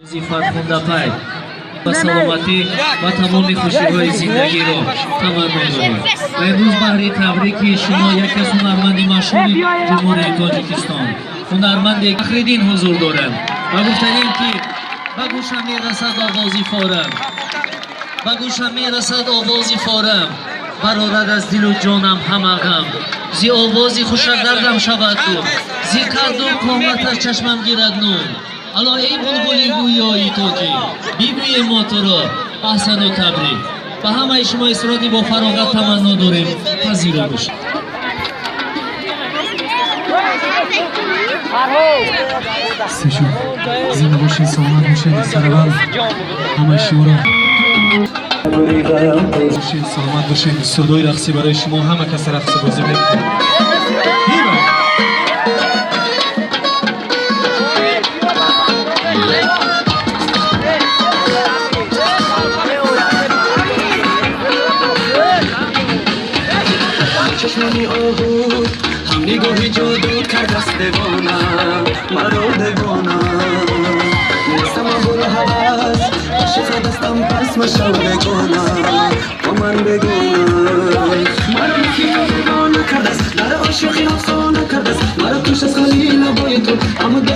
Фархундапай ба саломатӣ ва тамоми хушиҳои зиндагиро таманно дорем. Ва имрӯз баҳри табрики шумо яке аз ҳунарманди машҳури Ҷумҳурии Тоҷикистон, ҳунарманди Фахриддин ҳузур доранд. Ва гуфтанем, ки ба гӯшам мерасад овози форам, ба гӯшам мерасад овози форам, барорад аз дилу ҷонам ҳама ғам. Зи овози хуша дардам шавад дур, зи қадду қоматаш чашмам гирад нур. Ало, эй булбули гӯёи тоҷик, бигӯем мо туро аҳсану табрик. Ба ҳамаи шумо истироҳати бо фароғат таманно дорем, пазиро бошед. Зинда бошед, саломат бошед. Сараввал ҳамаи шуморо бошед, саломат бошед. Сурудҳои рақсӣ барои шумо, ҳама кас рақси бозӣ мекунад. Чашмони оҳу ҳам нигоҳи ҷоду кардаст девона, маро девона. Нестам абулҳавас, ошиқа дастам, пас машав бегона, бо ман бегона. Маро михиё бегона кардаст, дар ошиқи афсона кардаст, маро куш аз халила бои ту аммо даст.